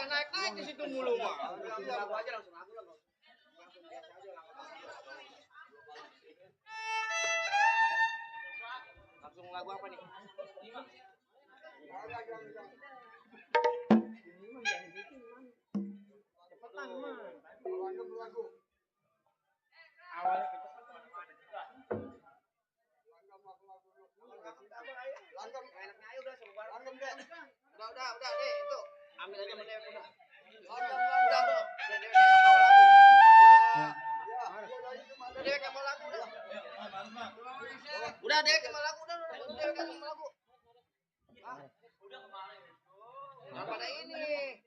naik di situ mulu mah. Lagu aja langsung lagu lah. Langsung lagu apa nih? Cepetan mah. Lagu. Awalnya Langgam enaknya aja udah sama bareng. Langgam deh. Udah deh itu. Ambil aja meneh udah. Udah. Dewek sama lagu udah. Udah dewek sama lagu udah. Dewek sama lagu. Udah kemarin. Nah, pada ini.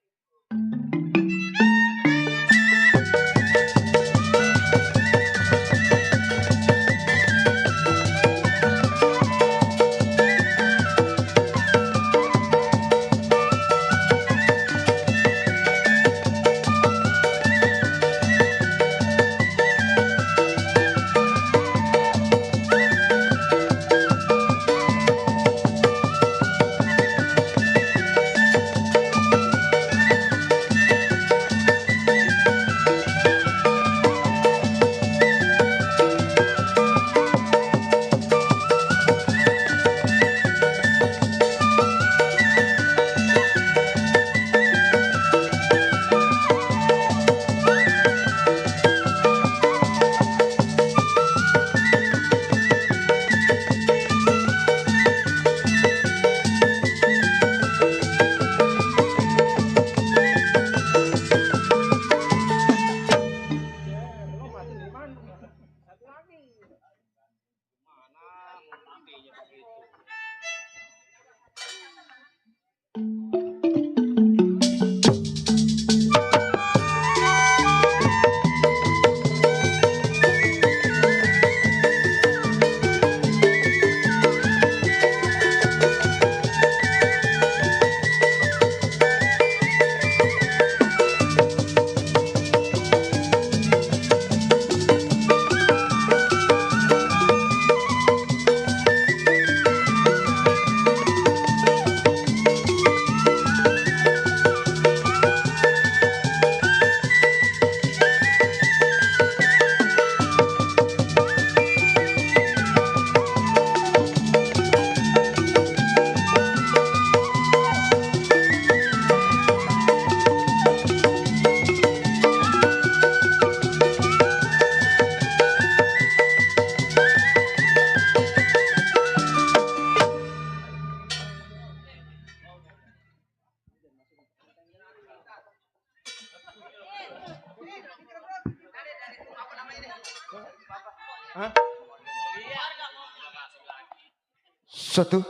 Satu.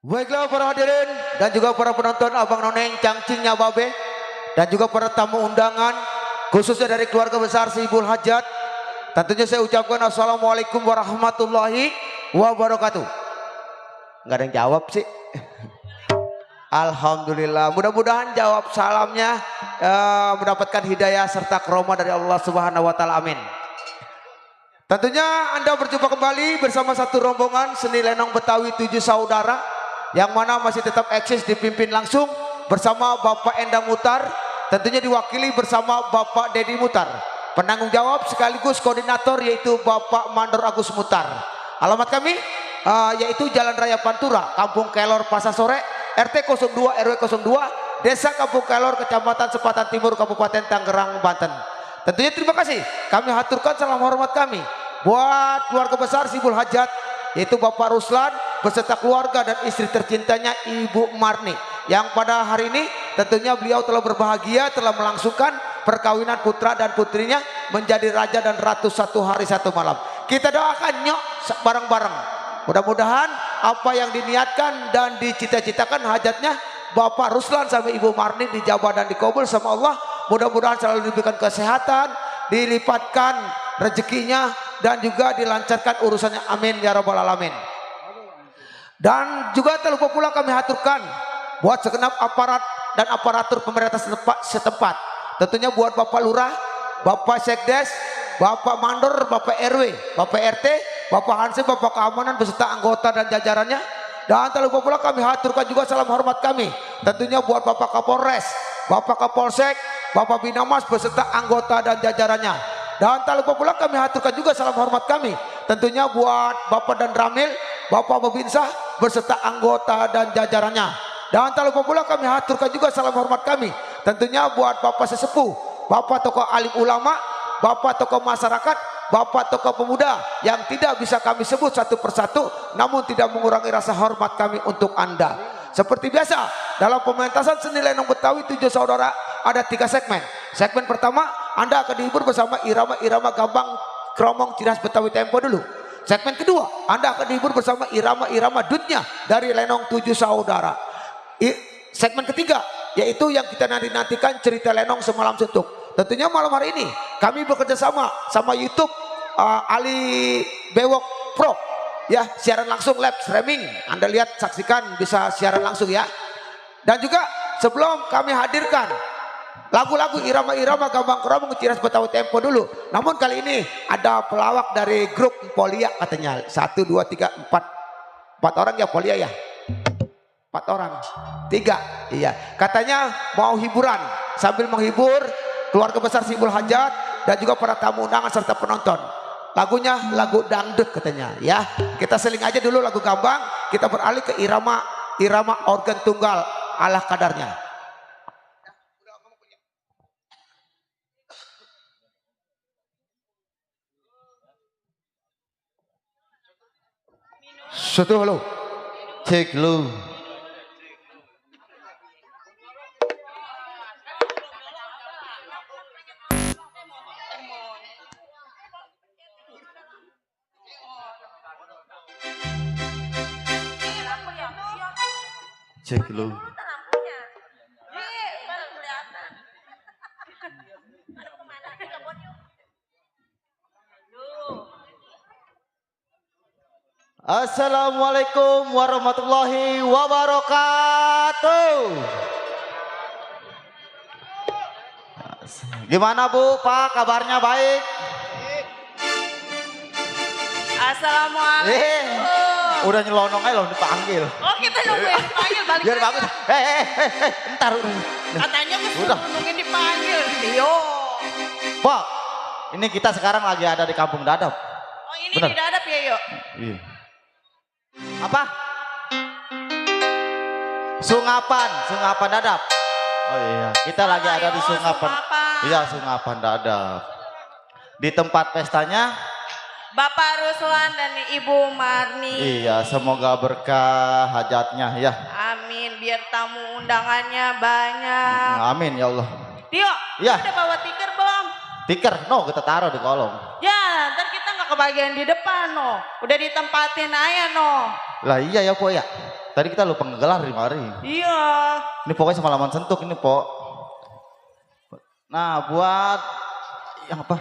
Baiklah para hadirin dan juga para penonton Abang Noneng, Cangcingnya Babe, dan juga para tamu undangan khususnya dari keluarga besar Sibul Hajat. Tentunya saya ucapkan assalamualaikum warahmatullahi wabarakatuh. Nggak ada yang jawab sih. Alhamdulillah, mudah-mudahan jawab salamnya mendapatkan hidayah serta karomah dari Allah Subhanahu wa taala. Amin. Tentunya Anda berjumpa kembali bersama satu rombongan seni lenong Betawi 7 saudara yang mana masih tetap eksis dipimpin langsung bersama Bapak Endang Mutar, tentunya diwakili bersama Bapak Dedi Mutar. Penanggung jawab sekaligus koordinator yaitu Bapak Mandor Agus Mutar. Alamat kami yaitu Jalan Raya Pantura, Kampung Kelor, Pasar Sore, RT 02 RW 02, Desa Kampung Kelor, Kecamatan Sepatan Timur, Kabupaten Tangerang, Banten. Tentunya terima kasih kami haturkan salam hormat kami buat keluarga besar Sibul Hajat yaitu Bapak Ruslan beserta keluarga dan istri tercintanya Ibu Marni yang pada hari ini tentunya beliau telah berbahagia telah melangsungkan perkawinan putra dan putrinya menjadi raja dan ratu 1 hari 1 malam. Kita doakan nyok bareng-bareng. Mudah-mudahan apa yang diniatkan dan dicita-citakan hajatnya Bapak Ruslan sampai Ibu Marni dijabah dan dikabul sama Allah. Mudah-mudahan selalu diberikan kesehatan, dilipatkan rezekinya dan juga dilancarkan urusannya. Amin ya rabbal alamin. Dan juga tak lupa pula kami haturkan buat segenap aparat dan aparatur pemerintah setempat. Tentunya buat Bapak Lurah, Bapak Sekdes, Bapak Mandor, Bapak RW, Bapak RT, Bapak Hansip, Bapak Keamanan beserta anggota dan jajarannya. Dan tak lupa pula kami haturkan juga salam hormat kami. Tentunya buat Bapak Kapolres, Bapak Kapolsek, Bapak Binamas beserta anggota dan jajarannya. Dan tak lupa pula kami haturkan juga salam hormat kami. Tentunya buat Bapak dan Ramil, Bapak Babinsah beserta anggota dan jajarannya. Dan tak lupa pula kami haturkan juga salam hormat kami. Tentunya buat Bapak Sesepuh, Bapak tokoh alim ulama, Bapak tokoh masyarakat, Bapak tokoh pemuda yang tidak bisa kami sebut satu persatu, namun tidak mengurangi rasa hormat kami untuk Anda. Seperti biasa, dalam pementasan seni lenong Betawi 7 saudara ada 3 segmen. Segmen pertama, Anda akan dihibur bersama irama-irama gambang kromong ciri khas Betawi tempo dulu. Segmen kedua, Anda akan dihibur bersama irama-irama dutnya dari lenong 7 saudara. Segmen ketiga, yaitu yang kita nantikan cerita lenong semalam suntuk. Tentunya malam hari ini kami bekerja sama YouTube Ali Bewok Pro, ya, siaran langsung live streaming. Anda lihat, saksikan, bisa siaran langsung ya. Dan juga sebelum kami hadirkan lagu-lagu irama-irama gambang kromong ciri khas Betawi tempo dulu. Namun kali ini ada pelawak dari grup Polia katanya. 1, 2, 3, 4 orang ya Polia ya. 4 orang, 3, iya. Katanya mau hiburan sambil menghibur keluarga besar Simbol Hajat dan juga para tamu undangan serta penonton. Lagunya lagu dangdut katanya ya. Kita seling aja dulu lagu gambang, kita beralih ke irama organ tunggal ala kadarnya. Satu halo. Cek lu. Cek lu. Assalamualaikum warahmatullahi wabarakatuh. Gimana Bu, Pak, kabarnya baik? Assalamualaikum. Udah nyelonong aja loh dipanggil. Oh, kita nungguin dipanggil balik. Biar bagus. Ntar. Katanya Udah. nungguin dipanggil. Dio. Pak, ini kita sekarang lagi ada di Kampung Dadap. Oh, ini Bener. di Dadap ya, yuk. Iya. Apa? Sungapan Dadap. Oh iya, kita lagi ada di Sungapan. Iya, Sungapan Dadap. Di tempat pestanya Bapak Ruslan dan Ibu Marni. iya, semoga berkah hajatnya ya. Amin, biar tamu undangannya banyak. Amin ya Allah. Dio, Iya. udah bawa tiker belum? Tiker, no kita taruh di kolong. Ya, ntar kita nggak kebagian di depan, no. Udah ditempatin aja, no. Lah iya ya Po ya. Tadi kita lupa ngegelar di mari. Iya. Ini pokoknya semalaman sentuk ini Po. Nah buat yang apa?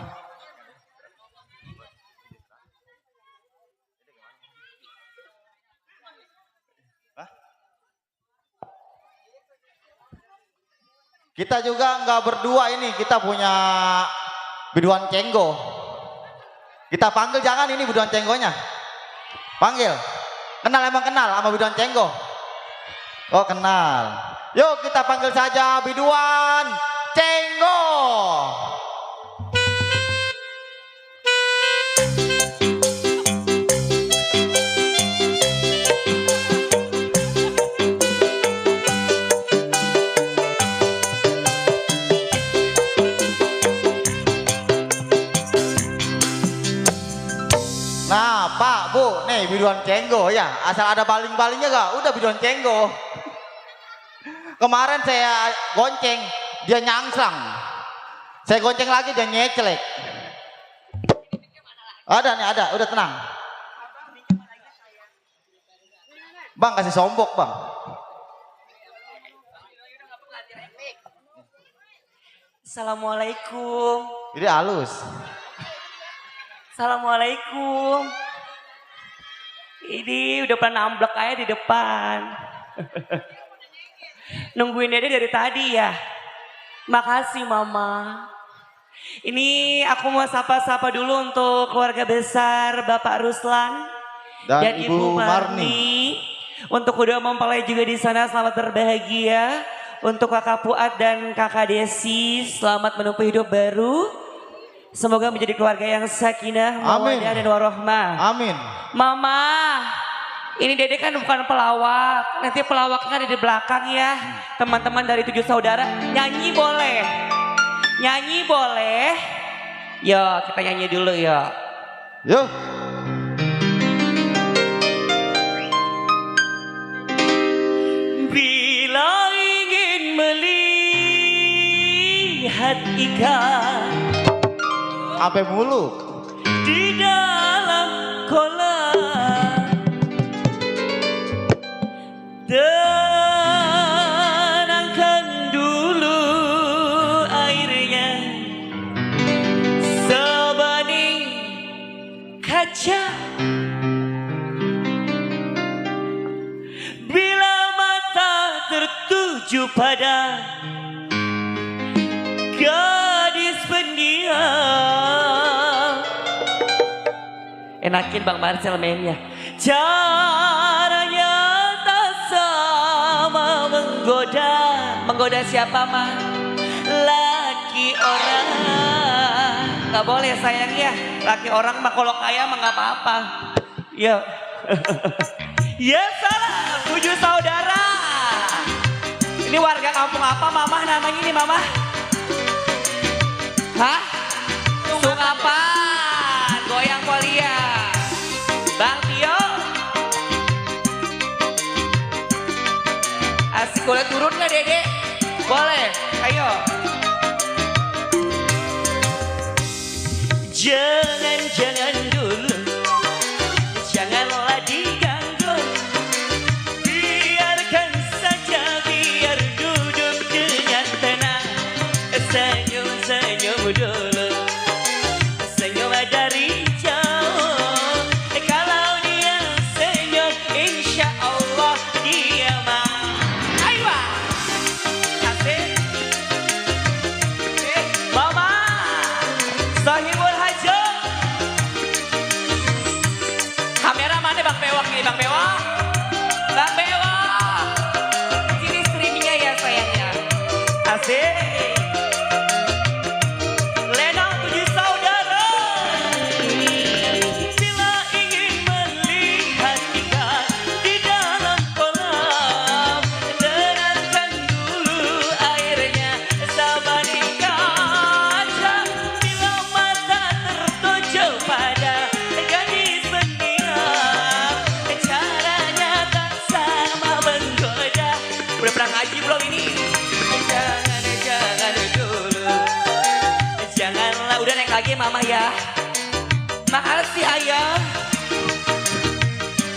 Kita juga nggak berdua ini, kita punya biduan cenggo. Kita panggil jangan ini biduan cenggonya. Panggil. Kenal emang kenal sama biduan cenggo? Oh kenal. Yuk kita panggil saja biduan cenggo. Nah Pak, Bu, nih biduan cenggo ya. Asal ada baling-balingnya gak? Udah biduan cenggo. Kemarin saya gonceng, dia nyangsang. Saya gonceng lagi, dia nyecelek. Ada nih, ada. Udah tenang. Bang, kasih sombok Bang. Assalamualaikum. Jadi halus. Assalamualaikum. Ini udah pernah amblek aja di depan. Nungguin Dede dari tadi ya. Makasih Mama. Ini aku mau sapa-sapa dulu untuk keluarga besar Bapak Ruslan Dan Ibu Marni. Untuk kedua mempelai juga di sana selamat berbahagia. Untuk kakak Fuad dan kakak Desi selamat menempuh hidup baru. Semoga menjadi keluarga yang sakinah, mawaddah dan warohmah. Amin. Mama, ini Dede kan bukan pelawak. Nanti pelawaknya ada di belakang ya. Teman-teman dari 7 saudara nyanyi boleh. Nyanyi boleh. Yo, kita nyanyi dulu ya. Yuk. Bila ingin melihat ikan Sampai mulu. di dalam kolam, tenangkan dulu airnya sebanding kaca. Bila mata tertuju pada gadis pendiam. Enakin Bang Marcel mainnya. Caranya tak sama menggoda. Menggoda siapa mah? Laki orang. Gak boleh sayang ya. Laki orang mah kalau kaya mah gak apa-apa. Ya. Ya salam 7 saudara. Ini warga kampung apa mama namanya ini mama? Hah? Sungapan, goyang polia. Bang Tio. Asik boleh turun gak Dede? Boleh, ayo. Jangan dulu, janganlah diganggu. Biarkan saja, biar duduk dengan tenang. Senyum dulu, senyum dari jauh. Kalau dia senyum, insya Allah dia mau. Ayo, asik. Mama, sahibul hajat. Kamera mana Bang Bewok nih, Bang Bewok? Bang Bewok. Sini streamingnya ya sayangnya. Asik. Udah pernah ngaji belum ini? Jangan dulu. Janganlah, udah naik lagi mama ya. Makasih ayah.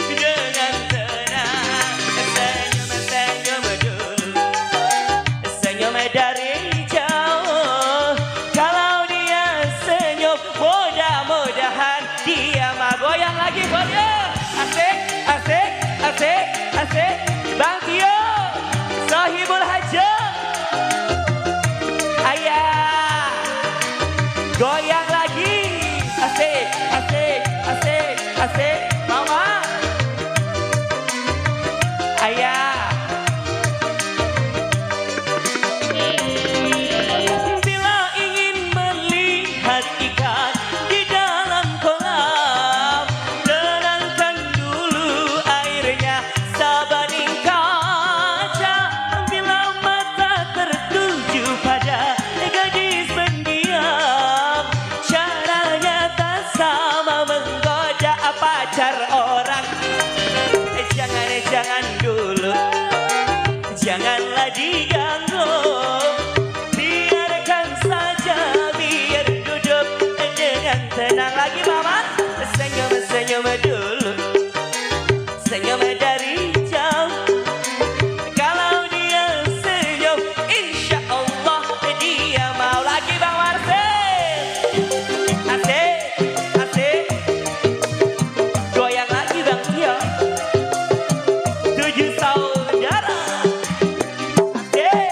Dengan tenang, senyum dulu. Senyum dari jauh. Kalau dia senyum, mudah-mudahan dia mah goyang lagi goyang. Asik, asik, asik, asik. Bang Tio. Sahibul hajat. Ayah. Goyang lagi. Asik, asik, asik, asik. Mama. Ayah. Bila ingin melihat ikan di dalam kolam, tenangkan dulu airnya sebanding kaca. Bila mata tertuju pada gadis pendiam, caranya tak sama menggoda pacar orang. Jangan dulu, janganlah diganggu. Biarkan saja, biar duduk dengan tenang. Lagi mama, senyum dulu. Senyum dari jauh. Kalau dia senyum, insya Allah dia mau. Lagi Bang Marcel. Asik, asik. Goyang lagi Bang Tio. 7 saudara. Asik.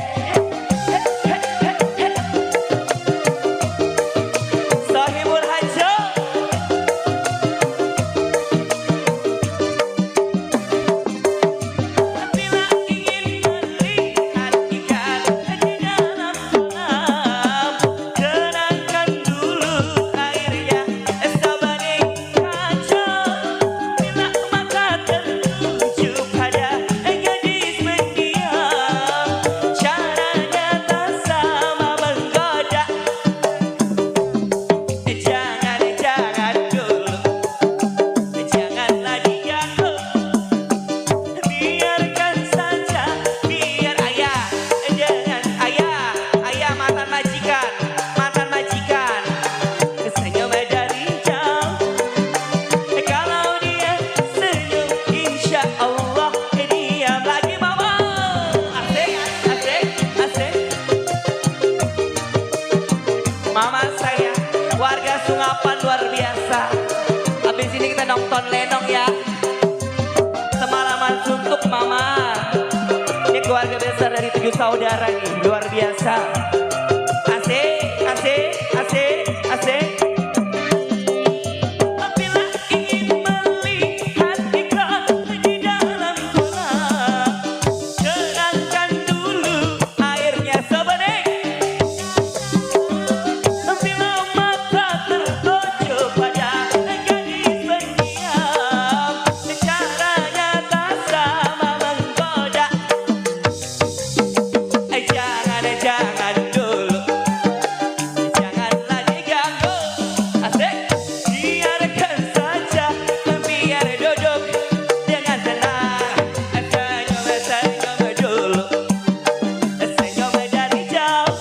di sini kita nonton lenong ya. Semalaman suntuk mama. Ini keluarga besar dari 7 saudara nih, luar biasa. Asik, asik, asik, asik. Apabila ingin melihat ikan di dalam kolam, tenangkan dulu airnya sebening. Bila mata tertuju pada gadis pendiam, caranya tak sama menggoda. Jangan dulu, janganlah diganggu. Asik, biarkan saja, biar duduk dengan tenang. Senyum dulu, senyum dari jauh.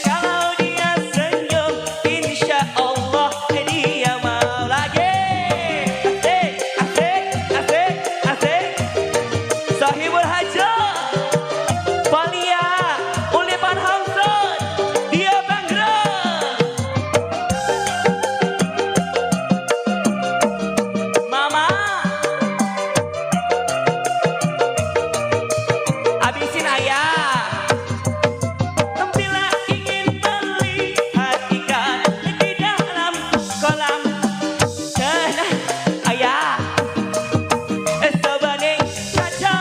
Kalau dia senyum, insya Allah dia mau lagi. Asik, asik, asik, asik. Sahibul hajat Valia, Ulipan Hamzat, dia Banggrang. Mama, habisin ayah. Bila ingin melihat ikan di dalam kolam, tenang ayah. Sebening kaca,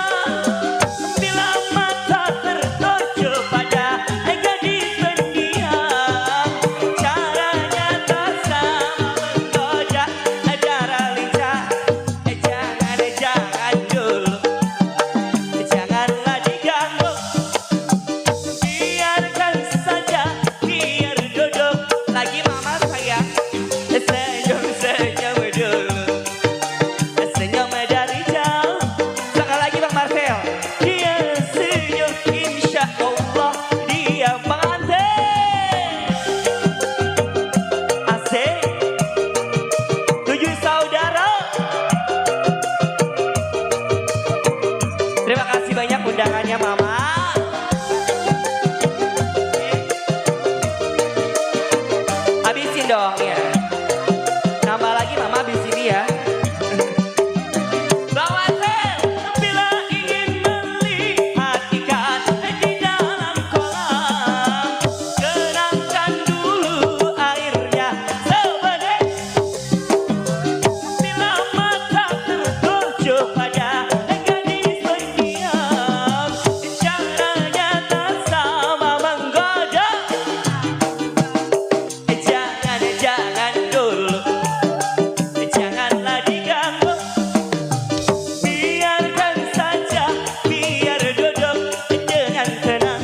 bila mata tertuju pada gadis pendiam, caranya tak sama menggoda. Cara lincah, jangan dulu, janganlah diganggu. Biarkan saja, biar duduk lagi mama sayang. Senyum dulu, senyum dari jauh. Sekali lagi Bang Marcel. Dia senyum, insya Allah dia pengantin. Asik, 7 saudara. Terima kasih banyak undangannya mama. Habisin dong ya. Nambah lagi mama habis ini ya. Bang Marcel, bila ingin melihat ikan di dalam kolam, tenangkan dulu airnya sebening. Bila mata tertuju pada gadis pendiam, caranya tak sama menggoda. Jangan dulu, janganlah diganggu. Biarkan saja, biar duduk dengan tenang.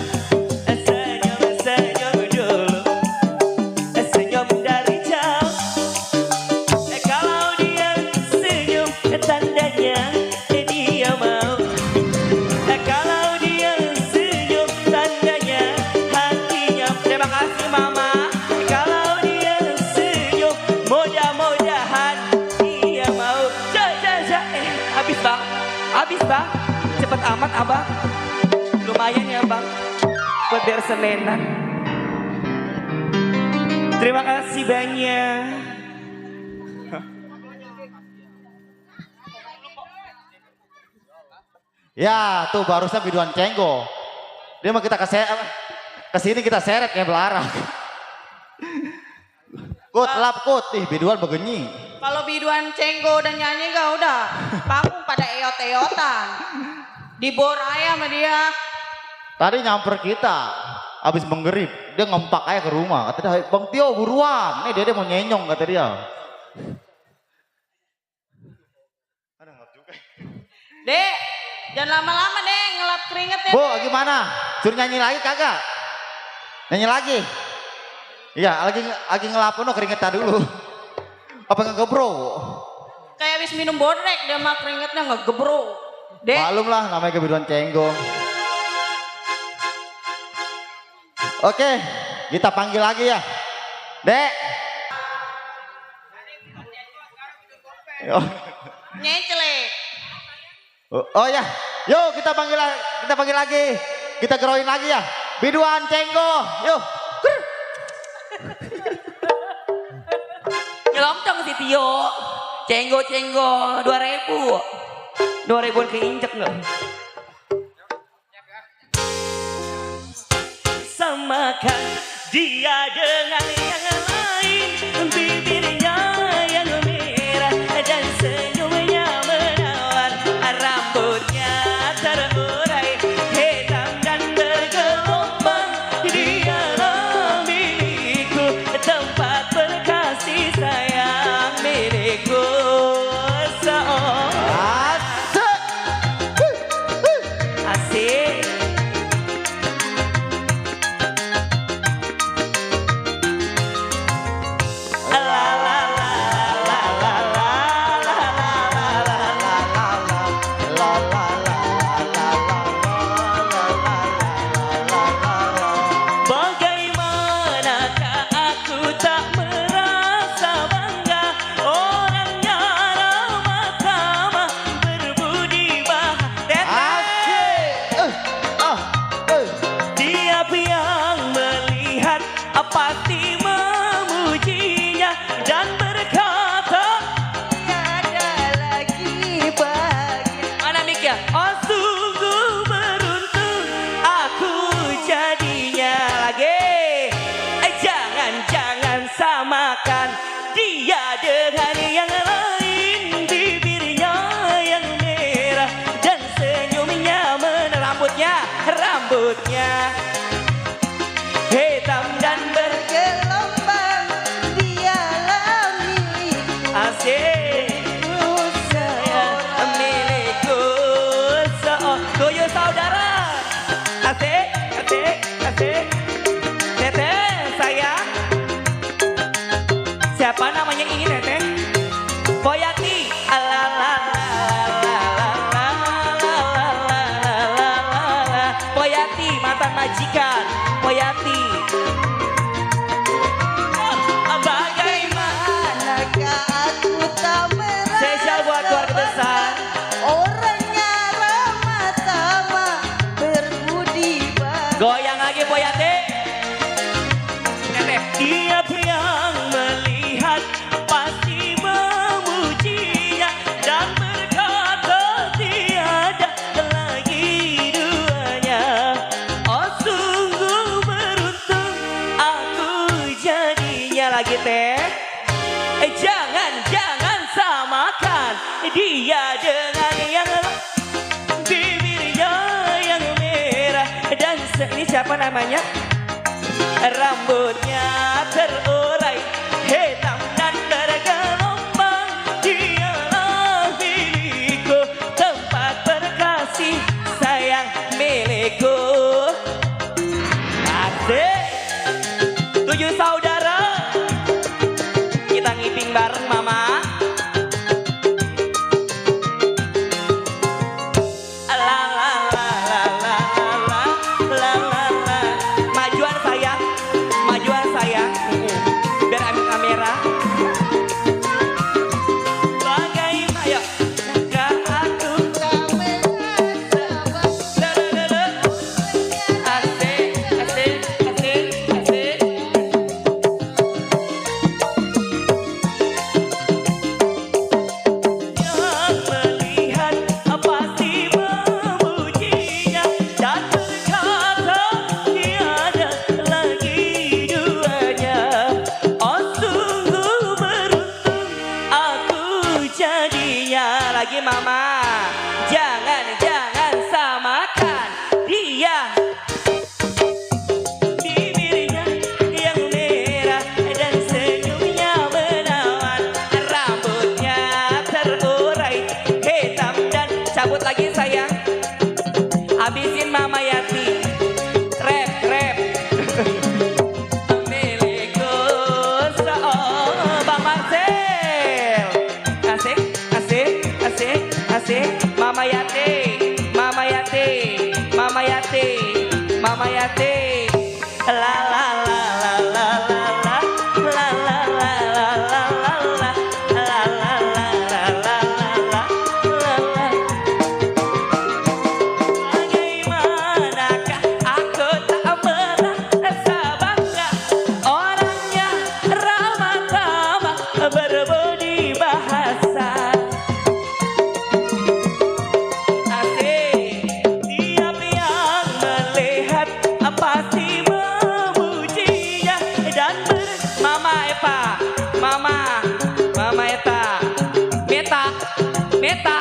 Senyum dulu, senyum dari jauh. Kalau dia senyum, tandanya dia mau. Kalau dia senyum, tandanya hatinya. Terima kasih mama. Kalau dia senyum, mudah-mudahan dia mau. Habis bang, habis bang. Cepet amat abang. Lumayan ya bang, buat biar selenan. Terima kasih banyak. Ya, tuh barusan biduan cenggo. Dia mau kita kesini kita seret kayak belarak. Kut, lap kut, biduan begenyi. Kalau biduan cenggo dan nyanyi gak udah panggung pada eot-eotan. Diboraya sama dia. Tadi nyamper kita, habis menggerip, dia ngempak aja ke rumah. Kata dia, Bang Tio buruan, nih dia mau nyenyong kata dia. Dek, jangan lama-lama deh ngelap keringetnya. Bu, gimana? Suruh nyanyi lagi kagak? Nyanyi lagi? Iya, lagi ngelap no keringetnya dulu. Apa ngegebro? Kayak habis minum bodrek dia mah keringetnya ngegebro. Dek. Malum lah namanya kebiduan cenggo. Oke, kita panggil lagi ya. Dek. Nyecelek. Oh ya, yuk kita panggil lagi. Kita geroin lagi ya. Biduan cenggo, yuk. Nyelongcong si Tio. Cenggo 2000. 2000 keinjek nggak? Samakan dia dengan yang lain, bibirnya yang merah dan senyumnya menawan, rambutnya terurai hitam dan bergelombang. Dialah milikku, tempat berkasih sayang milikku. Asik. Bagaimanakah aku tak merasa bangga, orangnya ramah tamah berbudi bahasa. Tiap yang melihat pasti memujinya dan berkata tiada lagi bahagia. Mana mic ya? Oh sungguh beruntung aku jadinya lagi. Jangan samakan dia dengan yang lain, bibirnya yang merah dan senyumnya rambutnya hitam dan bergelombang. Dialah milikku, asik, sayang milikku. Tuyul saudara, asik. Teteh sayang, siapa namanya ini teteh? Poyati. Poyati mantan majikan. Poyati. Bagaimanakah aku tak merasa spesial buat keluarga besar, orangnya ramah tamah berbudi bahasa. Goyang lagi Poyati. Tiap yang melihat pasti memujinya dan berkata tiada lagi duanya. Oh sungguh beruntung aku jadinya lagi teh. Jangan samakan dia dengan yang bibirnya yang merah dan ini siapa namanya? Rambutnya terurai hitam dan bergelombang. Dialah milikku, tempat berkasih sayang milikku. Asik. 7 saudara, kita ngiping bareng mama. Majuan sayang, biar ambil kamera. Bagaimana? Gak aku tak merasa bangga. Asik. Yang melihat pasti memujinya dan berkata tiada lagi duanya. Oh sungguh beruntung aku jadinya lagi mama. Jangan samakan dia, bibirnya yang merah dan senyumnya menawan, rambutnya terurai hitam dan cabut lagi sayang. Habisin Mama Yati. Rap. Milikku Bang Marcel. Asik. Mama Yati. La la la la la la la la la la la la la la la la la. Bagaimanakah aku tak merasa bangga, orangnya ramah tamah berbudi pasti memujinya dan Mama Eva, Mama Eta, Meta.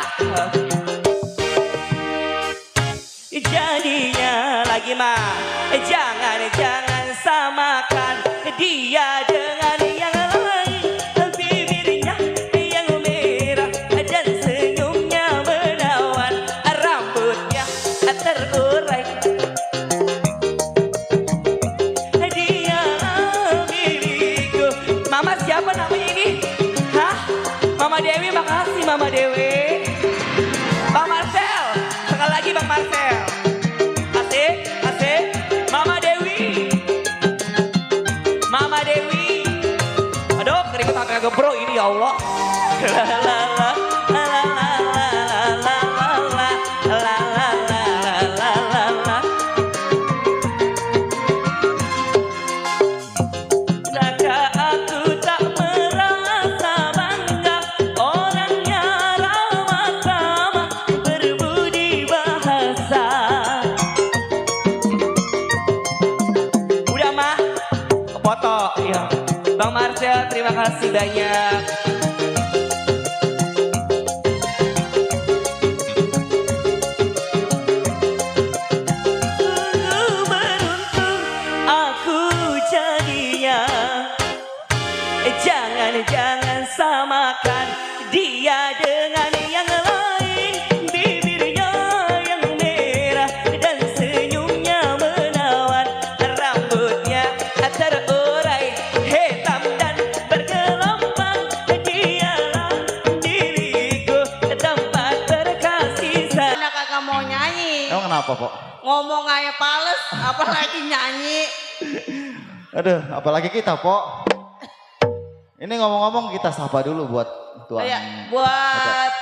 Jadinya lagi mah, jangan samakan dia dengan yang lain. Bibirnya yang merah dan senyumnya menawan, rambutnya terurai. Dia milikku. Mama siapa namanya ini? Hah? Mama Dewi, makasih Mama Dewi. Bang Marcel, sekali lagi Bang Marcel. Asik. Mama Dewi. Aduh, keringet sampai gebro ini ya Allah. Maka aku tak merasa bangga, orangnya ramah-tamah, berbudi bahasa. Udah mah, foto ya. Bang Marcel, terima kasih banyak. Beruntung aku jadinya. Jangan samakan dia dengan yang lain. Bibirnya yang merah dan senyumnya menawan, rambutnya terurai hitam dan bergelombang. Dialah diriku, tempat terkasih saya. Anak kagak mau nyanyi. Emang kenapa, Pok? Ngomong aja pales, apalagi nyanyi. Aduh, apalagi kita, Pok. Ini ngomong-ngomong kita sapa dulu buat tuan. Ya, buat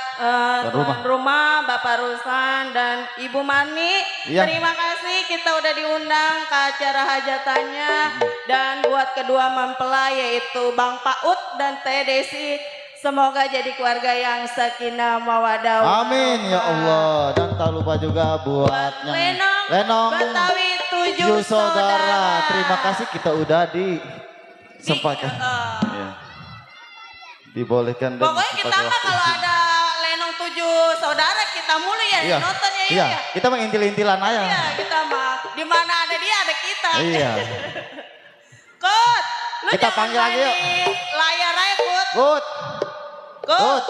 tuan rumah, Bapak Rusan dan Ibu Mani. Iya. Terima kasih kita udah diundang ke acara hajatannya. Dan buat kedua mempelai yaitu Bang Paut dan Teh Desi. Semoga jadi keluarga yang sakinah mawaddah. Amin ya Allah. Dan tak lupa juga buat yang Lenong Betawi 7 saudara. Terima kasih kita udah disempatkan. Ya. Dibolehkan dan Pokoknya kita mah kalau ada Lenong 7 saudara kita mulu ya iya. nonton ya. Iya, kita mengintil-intilan aja. Iya, kita mah di mana ada dia ada kita. Iya. Kut, lu Kita jangan panggil lagi main yuk. di layar aja Kut. Good. Kut.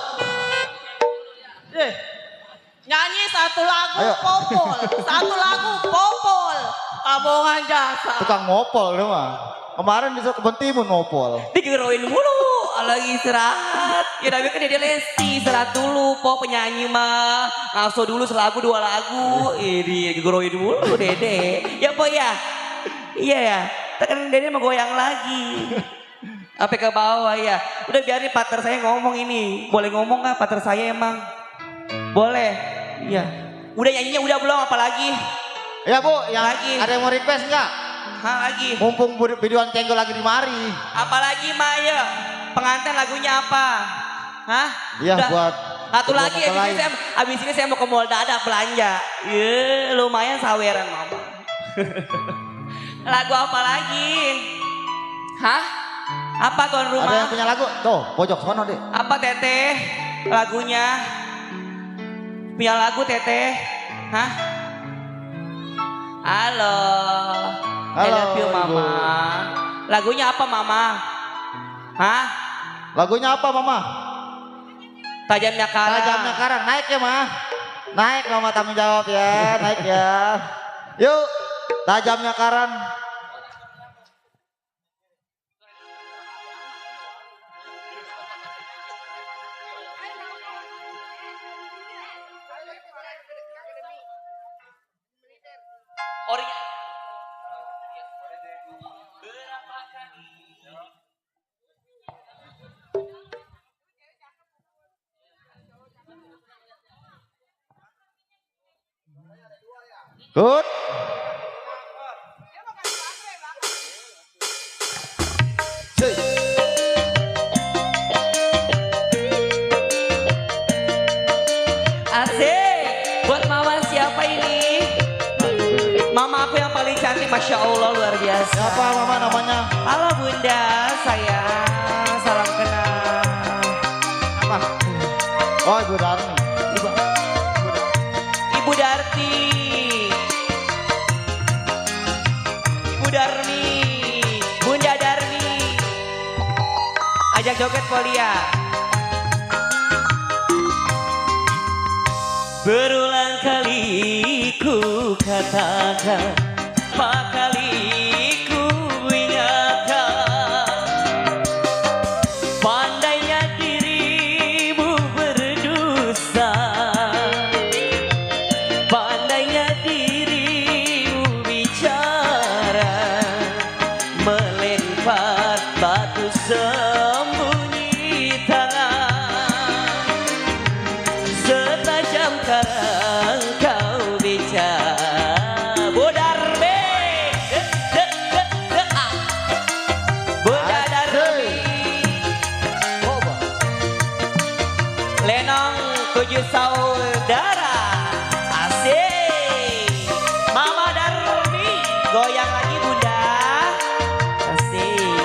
Nyanyi satu lagu Ayo. popol, satu lagu popol. Tabungan jasa. Tukang ngopol lu mah. Kemarin disuruh kebun timun ngopol. Digeroin mulu, lagi istirahat. Ya tapi kan dia lesti, istirahat dulu. Pok penyanyi mah, ngaso dulu selagu 2 lagu. Ini digeroin mulu Dede. Ya Pok ya? Iya ya, kan Dede mau goyang lagi. Sampai ke bawah ya. Udah biarin partner saya ngomong ini. Boleh ngomong gak partner saya emang? Boleh. Iya. Udah nyanyinya udah belum apalagi? Ya Bu, yang Lagi. ada yang mau request nggak? Lagi. Mumpung videoan Cenggo lagi di mari. Apalagi Maya? Pengantin lagunya apa? Hah? Iya Udah. buat Satu kedua lagi mempelai. abis ini saya mau ke mall dadak belanja. Ye, lumayan saweran mama. Lagu apa lagi? Hah? Apa tuan rumah? Ada yang punya lagu? Tuh, pojok sono deh. Apa Teteh? Lagunya? Punya lagu Teteh? Hah? Halo. I Halo, love you Mama. Ibu. Lagunya apa Mama? Hah? Lagunya apa Mama? Tajamnya Karang. Tajamnya Karang. Naik ya Mah. Naik Mama tanggung jawab ya. Naik ya. Yuk. Tajamnya Karang. Good. Asik. Buat mama siapa ini? Mama aku yang paling cantik, Masya Allah luar biasa. Siapa mama namanya? Halo Bunda, sayang, salam kenal. Apa? Oh Ibu Darmi. Ibu Darti. Ibu Darmi. Bunda Darmi. Ajak joget Polia. Berulang kali ku katakan, pak kali ku ingatkan, pandainya dirimu berdosa, pandainya dirimu bicara, melempar batu sembunyi tangan, setajam karang kau bicara. Bodarbe, Bodarbe, Lenong 7 saudara, asik. Mama Darmi, goyang lagi Bunda, asik.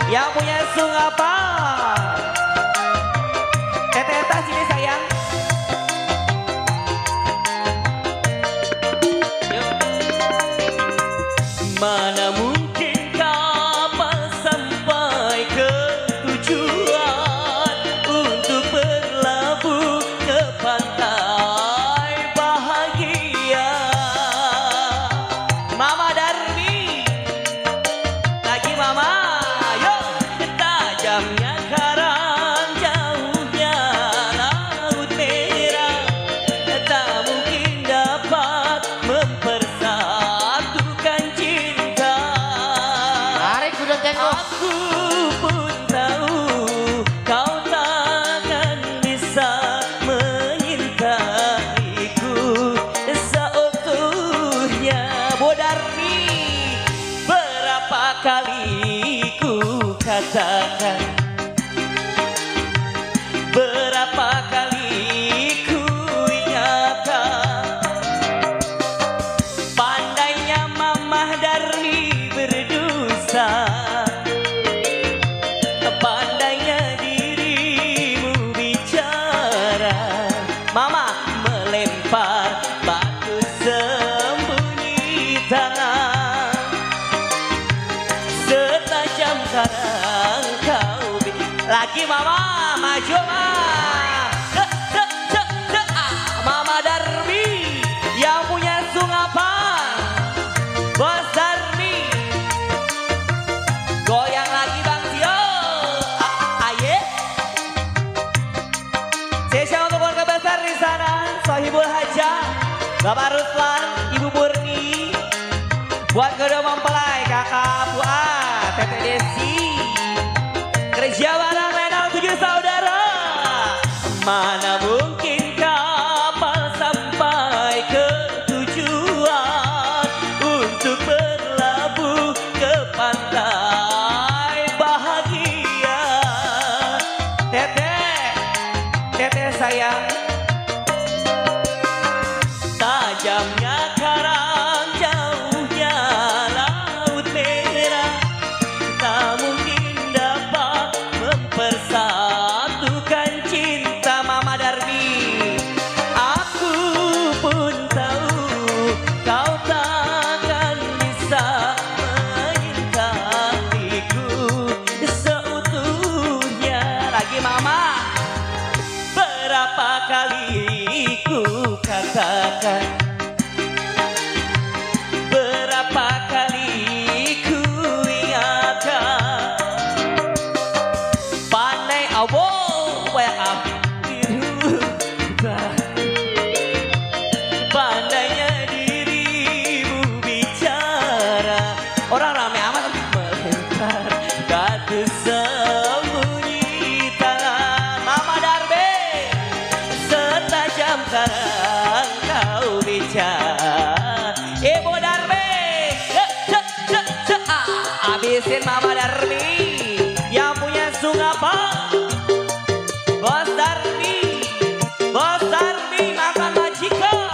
Yang punya sung apa? Teteh Eta sini sayang. Mana mungkin kapal sampai ke tujuan untuk berlabuh ke pantai bahagia. Mama Darmi, lagi Mama, yuk. Tajamnya karang, jauhnya laut merah, tak mungkin dapat mempersatukan cinta. Tarik Budon Cenggo. Aku pun tahu kau takkan bisa menyintaiku seutuhnya. Bodarmi, berapa kali ku katakan, berapa kali ku ingatkan, pandainya Mamah Darmi berdosa, pandainya dirimu bicara. Mama melempar batu sembunyi tangan, setajam karang kau lagi Mama, maju Mama Darmi, yang punya sung apa? Bos Darmi, goyang lagi Bang Tio. Aye, spesial untuk keluarga besar di sana, Sohibul Hajah, Bapak Ruslan, Ibu Murni, buat kedua mempelai Kakak Fuad, Teteh Desi, kerja barang Lenong 7 saudara. Mana mungkin kapal sampai ke tujuan untuk berlabuh ke pantai bahagia. Teteh, Teteh sayang, tajamnya karang, jauhnya laut merah, tak mungkin dapat mempersatukan cinta. Mama Darmi, aku pun tahu kau takkan bisa menyintaiku seutuhnya. Lagi Mama, berapa kali ku katakan, berapa kali ku ingatkan, pandai awo pandainya dirimu bicara. Orang rame amat melempar batu sembunyi tangan. Mama Darbe, setajam karang kau bicara. Ibu Darbe, habisin Mama Darmi, yang punya sung apa? Bos Darmi, Bos Darmi makan majikan.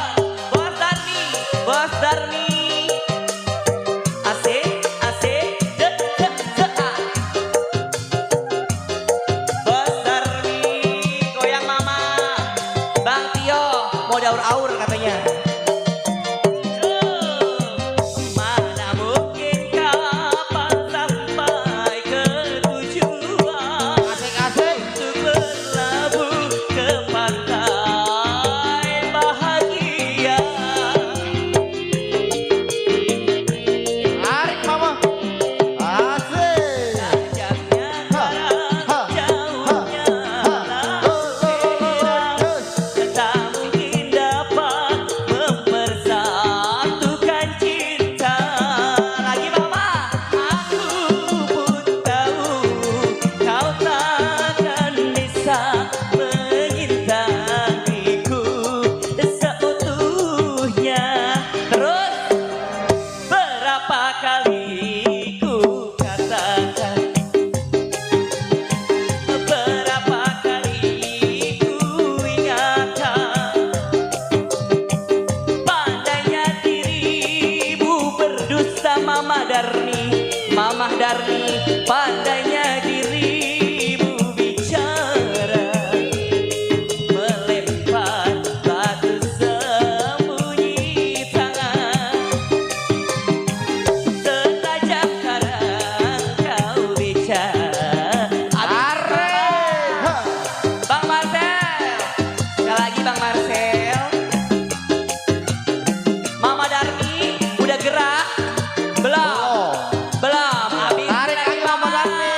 Bos Darmi, Bos Darmi, kali ku katakan, berapa kali ku ingatkan, pandainya dirimu berdusta Mama Darni, pandainya dirimu bicara, melempar batu sembunyi tangan, setajam karang kau bicara. Bang Marcel, sekali lagi Bang Marcel. Mama Darni udah gerak? Belum. Habis Tarik lagi Mama Darni.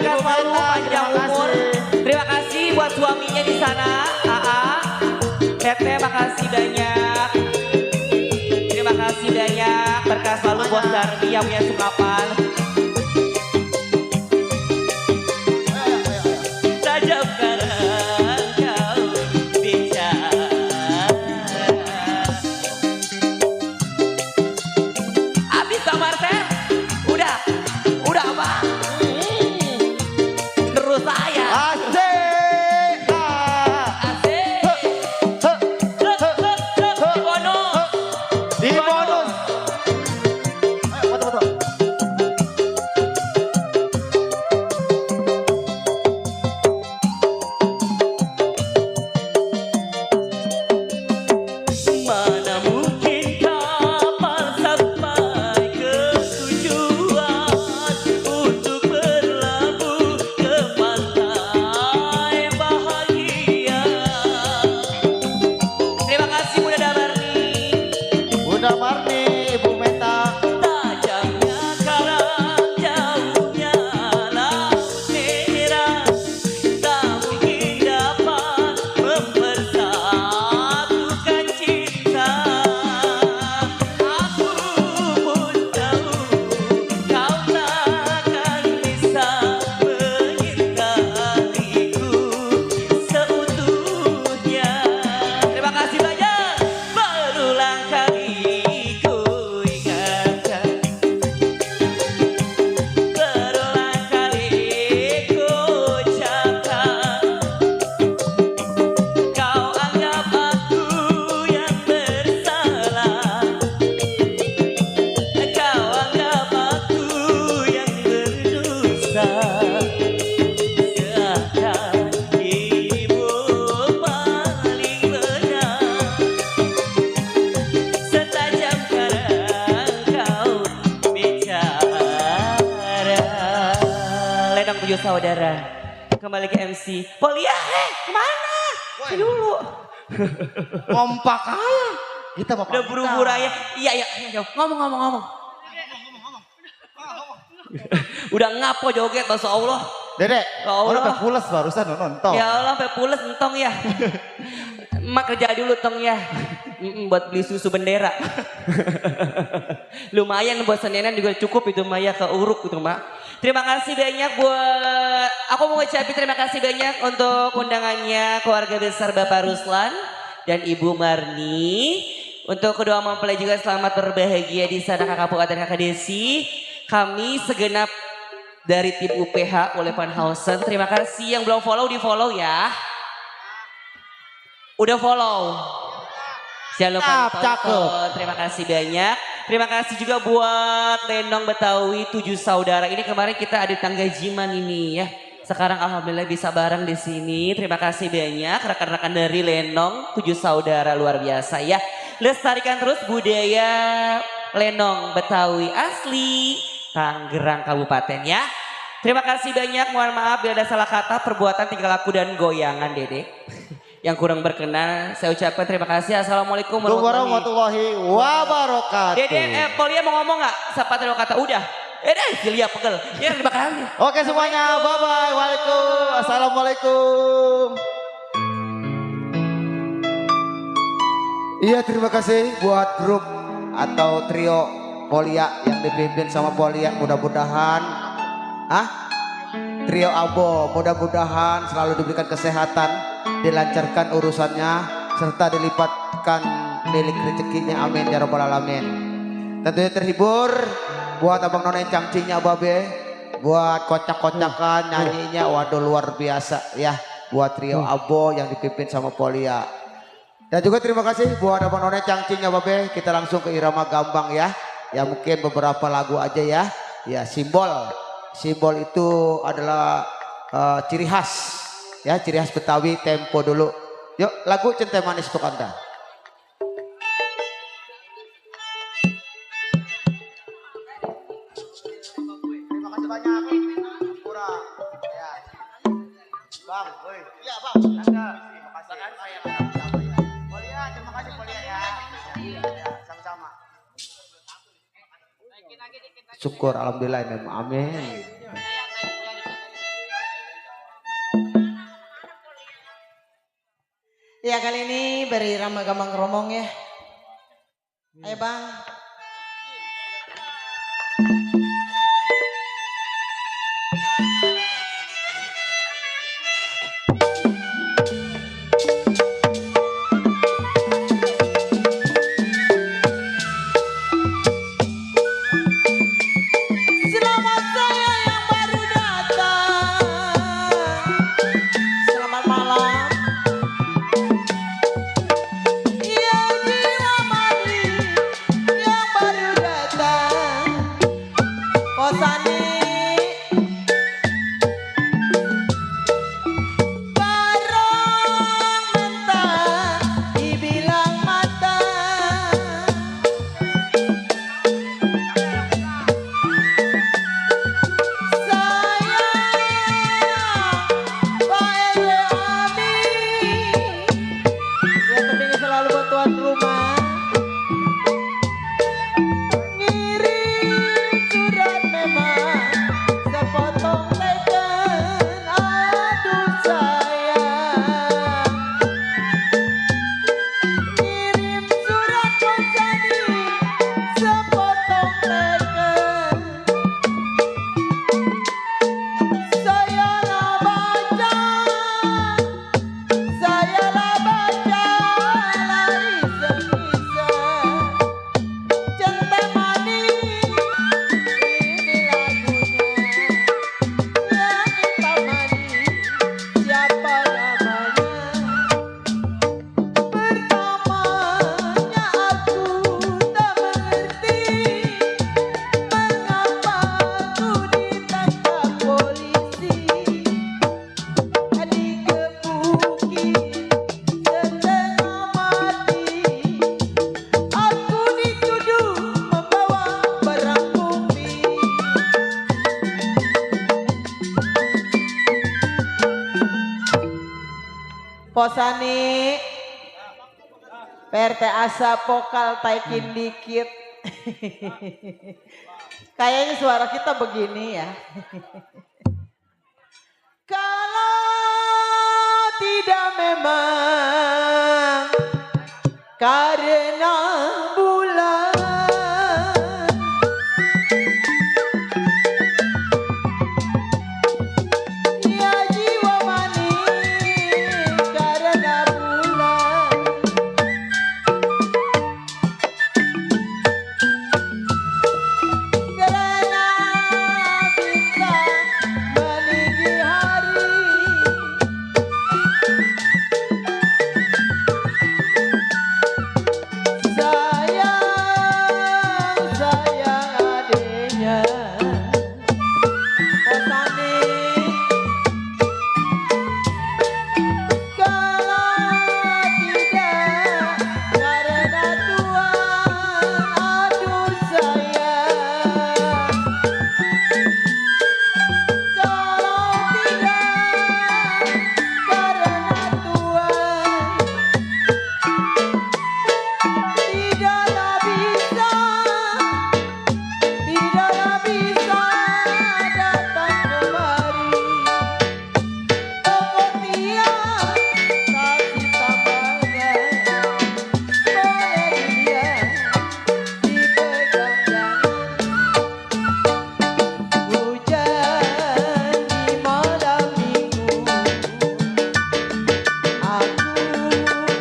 berkah Ibu selalu, Meta, panjang terima umur. kasih. Terima kasih buat suaminya di sana, AA. Tete, makasih banyak. Terima kasih banyak. Berkah selalu buat Darmi yang punya sukapan. Tajam karang kau bicara. Habis Bang Marcel? Udah apa? Terus saya. Asik. Asik. Di bonus. Di bonus. Ayo, foto-foto. Mana mungkin kapal sampai ke tujuan untuk berlabuh ke pantai bahagia. Terima kasih Bunda Damarni. Bunda Marni, Ibu Meta. Tajamnya karang, jauhnya laut merah, tak mungkin dapat mempersatukan cinta. Aku pun tahu kau takkan bisa mengingkariku seutuhnya. Terima kasih banyak. Berulang kali ku ingatkan, berulang kali ku ucapkan, kau anggap aku yang bersalah, kau anggap aku yang berdosa, seakan dirimu paling benar. Setajam karang kau bicara. Lenong 7 saudara. Kembali ke MC. Polia, kemana? Sini dulu. Kompak aja. Kita bapak. Udah buru-buru aja. Iya. Ngomong. Udah ngapo joget, Masya Allah. Dedek, Ya Allah. orang udah pules barusan nonton. Ya Allah, sampai pules entong ya. Emak kerja dulu tong ya. Buat beli susu bendera. Lumayan buat Senenan juga cukup itu Maya ke Uruk gitu Mak. Terima kasih banyak buat, aku mau ngucapin terima kasih banyak untuk undangannya keluarga besar Bapak Ruslan dan Ibu Marni. Untuk kedua mempelai juga selamat berbahagia di sana Kakak Puat dan Kakak Desi. Kami segenap dari tim UPH oleh Van Hausen. Terima kasih yang belum follow di follow ya. Udah follow. Jangan lupa Cakep, ditonton. cakep. Terima kasih banyak. Terima kasih juga buat Lenong Betawi 7 saudara. Ini kemarin kita ada tangga jiman ini ya. Sekarang alhamdulillah bisa bareng di sini. Terima kasih banyak rekan-rekan dari Lenong 7 saudara luar biasa ya. Lestarikan terus budaya Lenong Betawi asli Tangerang Kabupaten ya. Terima kasih banyak. Mohon maaf bila ada salah kata, perbuatan, tingkah laku dan goyangan Dede. Yang kurang berkenan, saya ucapkan terima kasih. Assalamualaikum Warahmatullahi wabarakatuh. Dede, Polia mau ngomong gak? Siapa tahu kata udah. Silia pegel. Ya terima kasih. Oke semuanya, bye-bye. Waalaikumsalam. Assalamualaikum. Iya, terima kasih buat grup atau trio Polia yang dipimpin sama Polia. Mudah-mudahan trio Abo mudah-mudahan selalu diberikan kesehatan, dilancarkan urusannya, serta dilipatkan milik rezekinya. Amin ya rabbal alamin. Tentunya terhibur buat abang none cangcingnya Babe, buat kocak-kocakan nyanyinya, waduh luar biasa ya, buat trio Abo yang dipimpin sama Polia. Dan juga terima kasih buat abang none cangcingnya Babe. Kita langsung ke irama gambang ya, ya mungkin beberapa lagu aja ya. Ya simbol itu adalah ciri khas ya, ciri khas Betawi. Tempo dulu. Yuk lagu Cinta Manis untuk Anda. Terima kasih banyak. Kurang. Ya. Bang, woi. Iya, Bang. Anda. Terima kasih. Polia, terima kasih Polia ya. Iya, sama-sama. Syukur alhamdulillah memang amin. Ya kali ini beri Rama Gambang Kromong ya. Ayo bang. Selamat saya yang baru datang. Selamat malam. Iya jiwa mati yang baru datang. Kosani barang mentah dibilang matang. Ya tapi selalu buat tuan rumah. Ngirim surat memang sepotong teken. Aduh sayang. Ngirim surat kosani sepotong teken. Sayalah baca, lah iseng-iseng. Centang manis, ini lagunya. Yang hitam manis, siapa namanya? Pertamanya aku tak mengerti mengapa aku ditangkap polisi. Dikepuki setengah mati. Aku dituduh membawa barang bukti. Posani PRT asa vokal taikin dikit. Kayaknya suara kita begini ya. Kalau tidak memang karena bulan. Ya jiwa manis karena bulan. Karena bintang meninggi hari. Sayang, sayang adiknya. Posani kalau tidak karena Tuhan, aduh sayang. Kalau tidak karena Tuhan, tidaklah bisa datang kemari. Toko tiang kasih tambangan, boleh dia dipegang jangan. Hujan di malam minggu, aku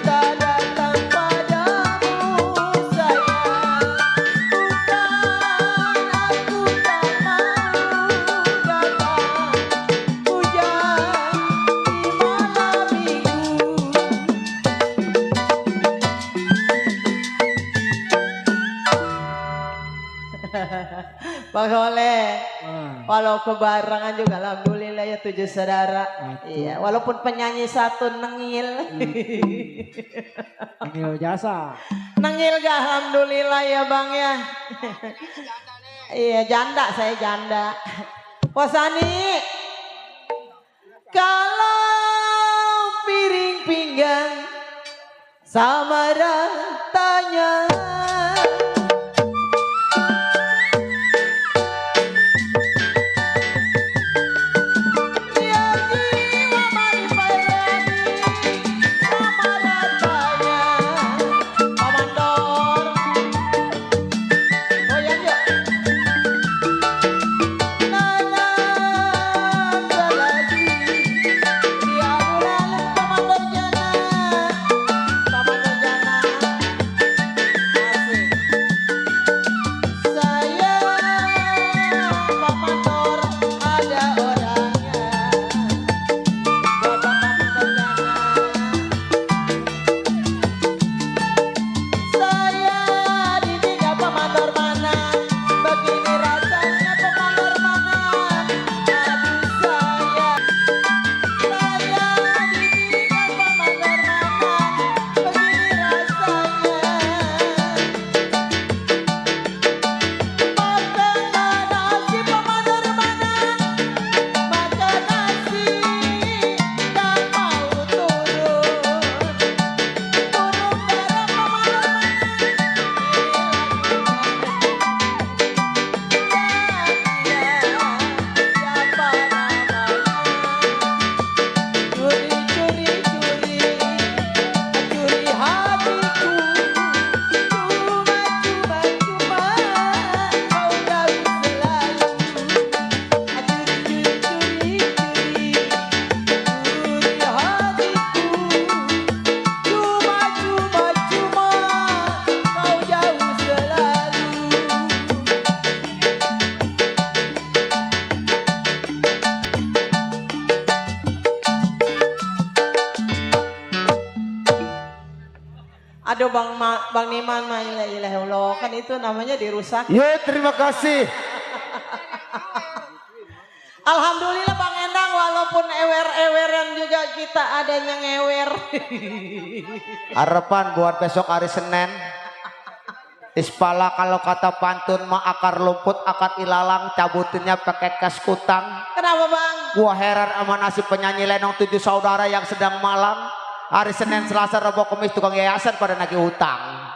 tak datang padamu sayang. Bukan aku tak mau datang. Hujan di malam minggu. Bang Soleh, walau kebarangan juga alhamdulillah ya 7 saudara. Iya, walaupun penyanyi satu nengil. Nengil jasa. Nengil gak alhamdulillah ya Bang ya. Iya, janda saya janda. Posani, kalau piring pinggang sama ratanya. Ya jiwa mani payani sama ratanya. Aduh Bang Niman mah ilah Allah, kan itu namanya dirusak. Ya, terima kasih. Alhamdulillah Bang Endang, walaupun ewer-eweran juga kita adanya ngewer. Harapan buat besok hari Senin. Ispala kalau kata pantun mah akar lumput akar ilalang cabutinnya pakai kas kutang. Kenapa Bang? Gua heran sama nasib penyanyi lenong 7 saudara yang sedang malang. Hari Senin, Selasa, Rabu, Kamis tukang yayasan pada nagih hutang.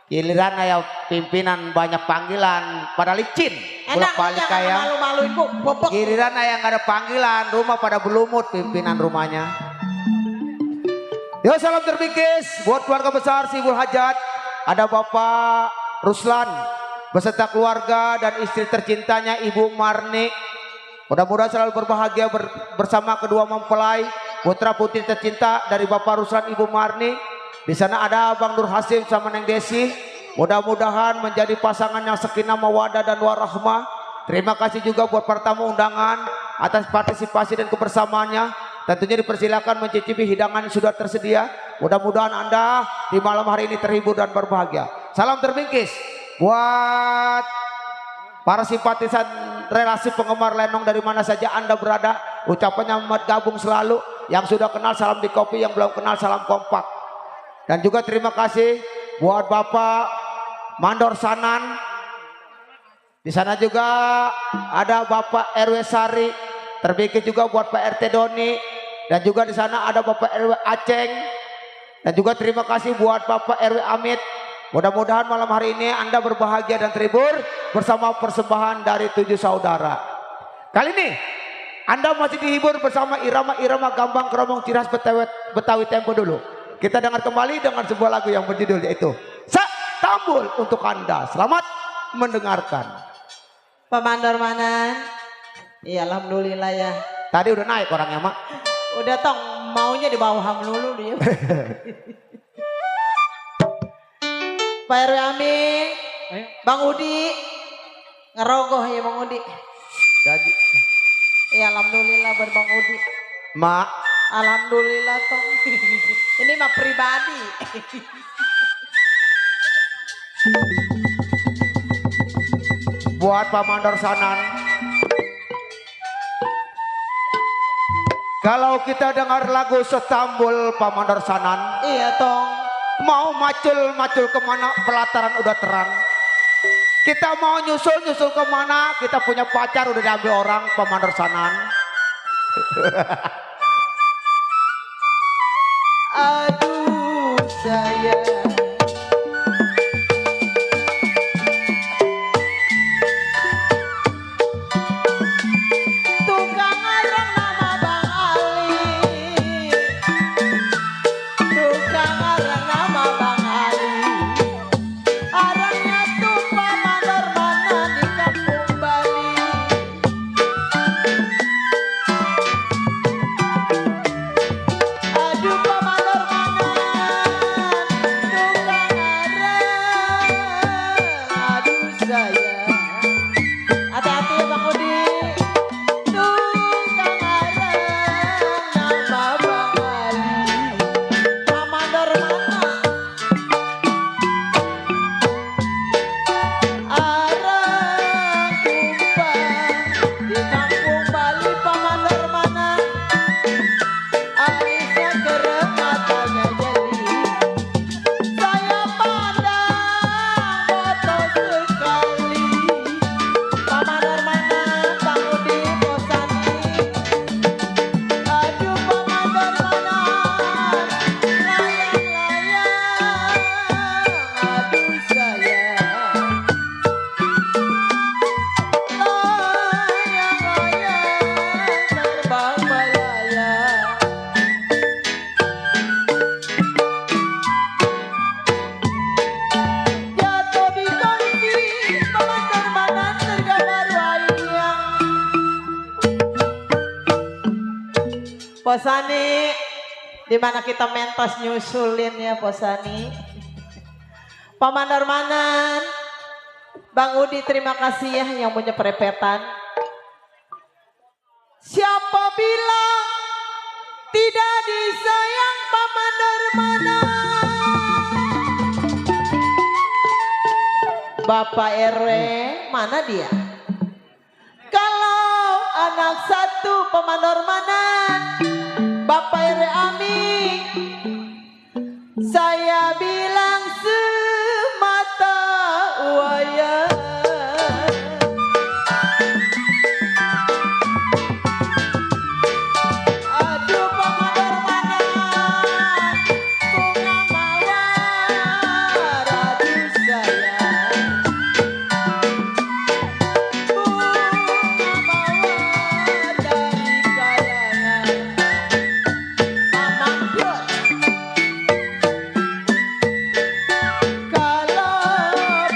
Giliran aya pimpinan banyak panggilan pada licin. Enak Balik aja kayak malu-maluin kok bobok. giliran aya nggak ada panggilan, rumah pada berlumut pimpinan rumahnya. Yo, salam terbingkis buat keluarga besar Sibul Hajat. Ada Bapak Ruslan beserta keluarga dan istri tercintanya Ibu Marni. Mudah-mudahan selalu berbahagia bersama kedua mempelai putra putri tercinta dari Bapak Ruslan Ibu Marni. Di sana ada Bang Nur Hasim sama Neng Desi. Mudah-mudahan menjadi pasangan yang sakinah mawaddah dan warahmah. Terima kasih juga buat para tamu undangan atas partisipasi dan kebersamaannya. Tentunya dipersilakan mencicipi hidangan yang sudah tersedia. Mudah-mudahan Anda di malam hari ini terhibur dan berbahagia. Salam terbingkis buat para simpatisan relasi penggemar lenong dari mana saja Anda berada. Ucapannya Muhammad gabung selalu. Yang sudah kenal salam di kopi, yang belum kenal salam kompak. Dan juga terima kasih buat Bapak Mandor Sanan. Di sana juga ada Bapak RW Sari. Terbingkis juga buat Pak RT Doni. Dan juga di sana ada Bapak RW Aceng. Dan juga terima kasih buat Bapak RW Amit. Mudah-mudahan malam hari ini Anda berbahagia dan terhibur bersama persembahan dari 7 saudara. Kali ini Anda masih dihibur bersama irama-irama gambang keromong ciras Betawi tempo dulu. Kita dengar kembali dengan sebuah lagu yang berjudul yaitu Sak Tambul untuk Anda. Selamat mendengarkan. Pak Mandor Manan. Iya alhamdulillah ya. Tadi udah naik orangnya mak. Udah tong maunya di bawah melulu dia. Pak RW Amin. Bang Udi. Ngerogoh ya Bang Udi. Jadi Iya alhamdulillah berbang Udi. mak, Alhamdulillah tong. Ini mah pribadi. buat Pak Mandor Sanan. Kalau kita dengar lagu Setambul Pak Mandor Sanan, Iya tong. mau macul kemana pelataran udah terang. Kita mau nyusul kemana, kita punya pacar udah diambil orang Pak Mandor Sanan. Aduh sayang. Tukang arang nama Bang Ali. Tukang arang nama Bang Ali. Arangnya tuh Pak Mandor Manan di kampung Bali. Aduh Pak Mandor Manan, tukang arang. Aduh sayang. Hati-hati ya Bang Udi. Tukang arang nama Bang Ali. Pak Mandor Manan. Arang tumpah di kampung Bali Pak Mandor Manan. Alisnya kerem matanya jeli. Saya pandang foto sekali. Pak Mandor Manan, Bang Udi Posani. Aduh Pak Mandor Manan, layang-layang. Aduh sayang. Layang-layang terbang melayang. Jatuh di kongsi, Pak Mandor Manan tergambar wayang. Posani, di mana kita mentos nyusulin ya Posani. Pak Mandor Manan, Bang Udi terima kasih ya yang punya perepetan. Siapa bilang tidak disayang Pak Mandor Manan? Bapak RW mana dia? Kalau anak satu pemandor manan, Bapak RW Amin, saya bilang semata wayang. Aduh pemandor manan, bunga mawar, aduh sayang. Bunga mawar dari kalangan Mamang Dut. Kalau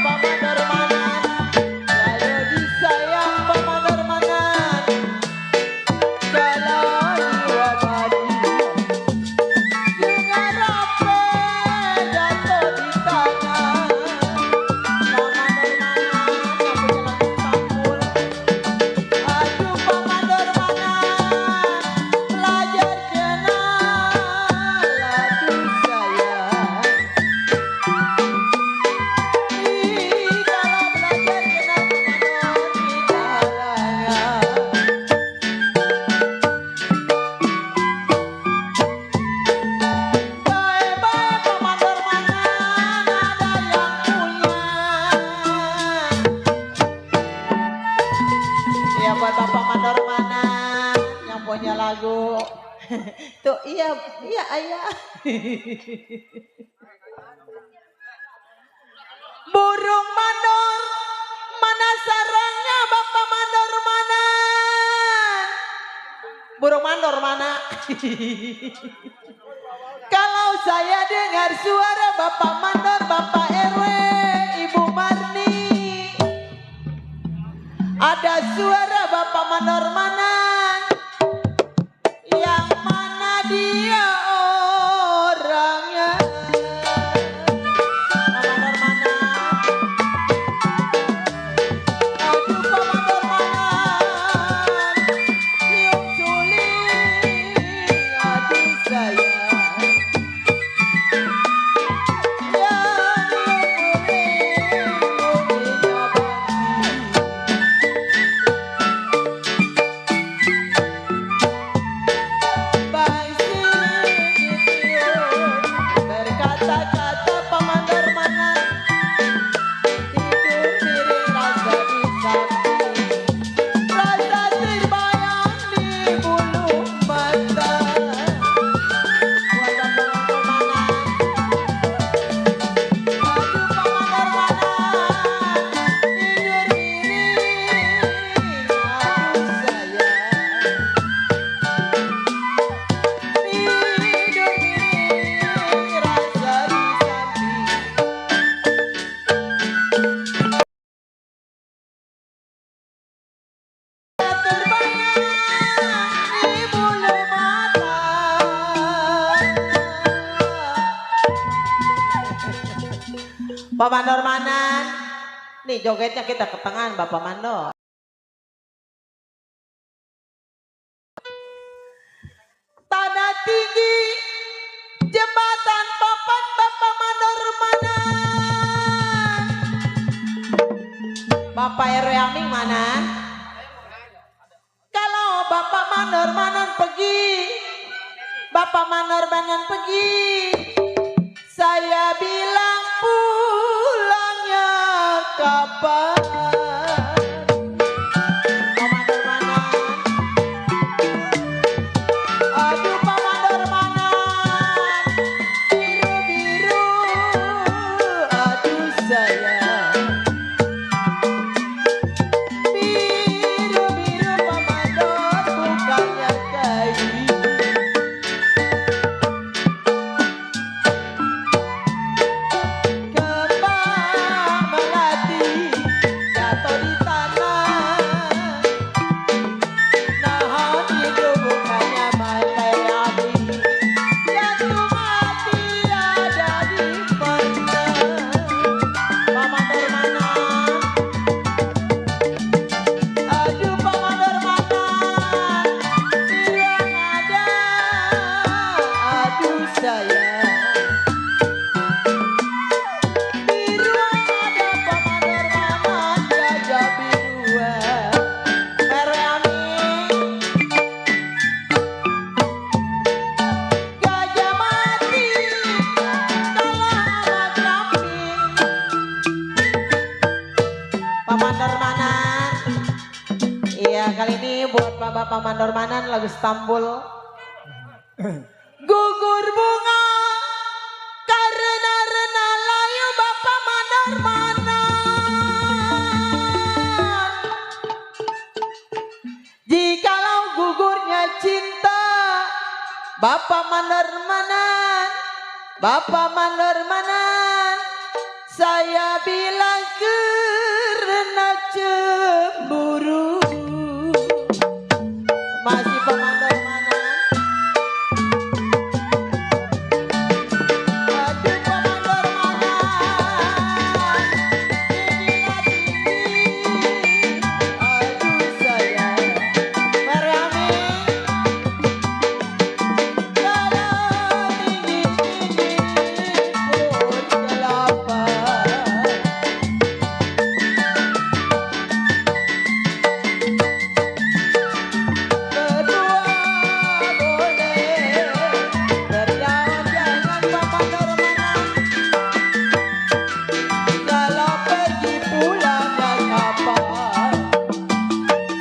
pemandor manan, kalau disayang pemandor manan, kalau jiwa mati, bunga rape jatuh di tangan. Pemandor manan yang punya lagu sampul. Aduh pemandor manan, pelajar kenal, aduh sayang. Ih, kalau belajar kenal pemandor tidak halangan. Baik-baik pemandor manan ada yang punya. Iya buat Bapak Mandor Manan yang punya lagu. Tuh iya ayah. Burung mandor mana sarangnya Bapak Mandor Manan? Burung mandor mana? Kalau saya dengar suara Bapak Mandor, Bapak RW, Ibu Marni, ada suara Bapak Mandor Manan, yang mana dia orangnya? Pak Mandor Manan, aduh Pak Mandor Manan, cium suling, aduh sayang. Berkata-kata pemandor manan, tidur miring rasa di samping, rasa terbayang di bulu mata. Buat pemandor manan, aduh pemandor manan, tidur miring, aduh sayang. Tidur miring rasa di samping, terbayang di bulu mata. Pak Mandor Manan, nih jogetnya kita ke tangan Bapak Mandor. Tanah tinggi, jembatan papan Bapak Mandor Manan. Bapak RW Aming mana? Kalau Bapak Mandor Manan pergi, Bapak Mandor Manan pergi, saya bilang pulangnya kapan? Pak Mandor Manan, aduh Pak Mandor Manan, biru-biru, aduh sayang. Biru-biru Pak Mandor bukannya kayu. Kembang melati Mandormanan. Iya, kali ini buat Bapak Mandormanan lagu Istanbul. Gugur bunga karena rena layu Bapak Mandormanan. Jikalau gugurnya cinta Bapak Mandormanan, Bapak Mandormanan, saya bilang karena cemburu. Masih Pak Mandormanan. Aduh Pak Mandormanan, inilah dingin. Aduh sayang, mari amin. Kalau dingin-dingin pun kelaparan. Berdua boleh berjalan jangan Pak Mandormanan. Kalau pergi pulangnya kapan?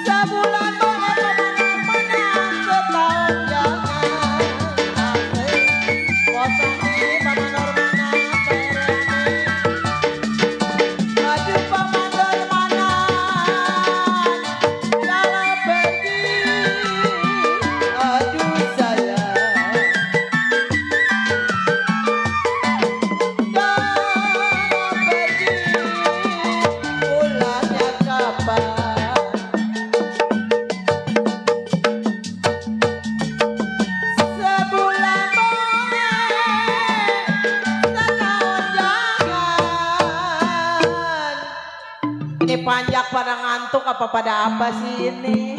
Sebulan boleh Pak Mandormanan, setahun jangan. Asik, bosan nih Pak Mandormanan, perani. Aduh Pak Mandormanan, kalau pergi, aduh sayang. Kalau pergi, pulangnya kapan? Sebulan boleh, setahun jangan. Ini panjang pada ngantuk apa pada apa sih ini?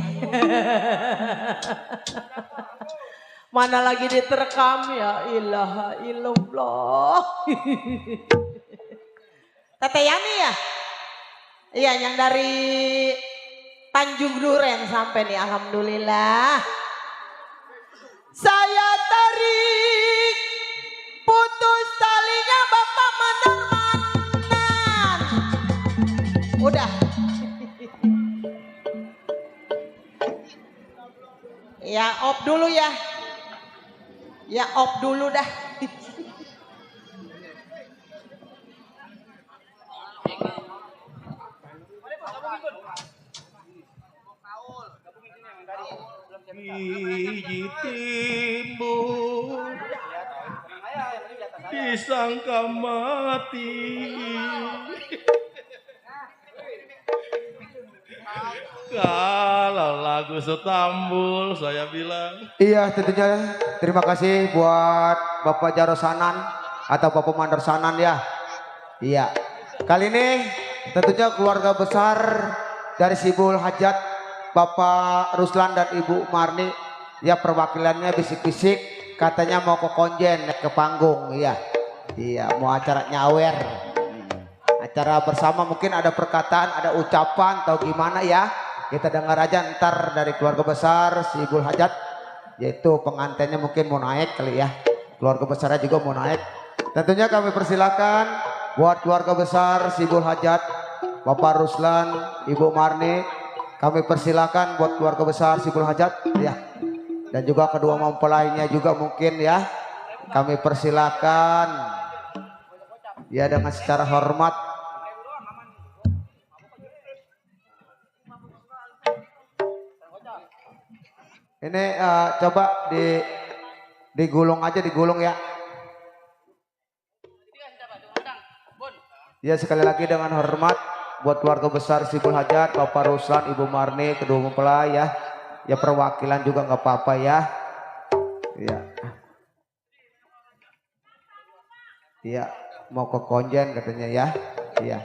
Mana lagi diterekam ya ilaha illallah. Tete Yani ya? Iya yang dari Tanjung Duren sampai nih alhamdulillah. Saya tarik putus talinya Bapak Mandormanan. Udah. Ya off dulu ya. Ya off dulu dah. Biji timbul disangka mati. Kalau lagu Istanbul saya bilang. Iya tentunya terima kasih buat Bapak Jarosanan atau Bapak Mandorsanan ya. Iya. Kali ini tentunya keluarga besar dari Sibul Hajat Bapak Ruslan dan Ibu Marni ya perwakilannya bisik-bisik katanya mau ke konjen ke panggung ya. Iya mau acara nyawer. Acara bersama mungkin ada perkataan, ada ucapan atau gimana ya. Kita dengar aja ntar dari keluarga besar Sibul Hajat, yaitu pengantinnya mungkin mau naik kali ya. Keluarga besarnya juga mau naik. Tentunya kami persilakan buat keluarga besar Sibul Hajat, Bapak Ruslan, Ibu Marni. Kami persilakan buat keluarga besar Sibul Hajat ya. Dan juga kedua mempelainya juga mungkin ya. Kami persilakan ya dengan secara hormat. Ini coba digulung aja, digulung ya. Ya sekali lagi dengan hormat buat keluarga besar Sibul Hajat, Bapak Ruslan, Ibu Marni, kedua mempelai ya. Ya perwakilan juga nggak apa-apa ya. Iya. Iya, mau ke konjen katanya ya. Iya.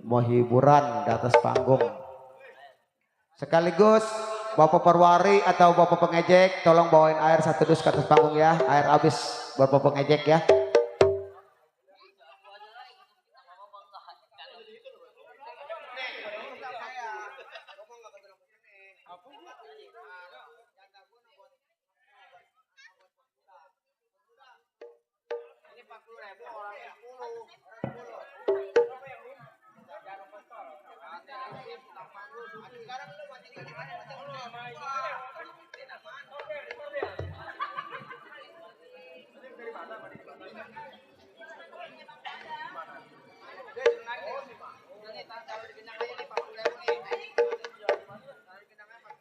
Mau hiburan di atas panggung. Sekaligus Bapak Perwari atau Bapak Pengejek tolong bawain air satu dus ke atas panggung ya. Air habis buat Bapak Pengejek ya.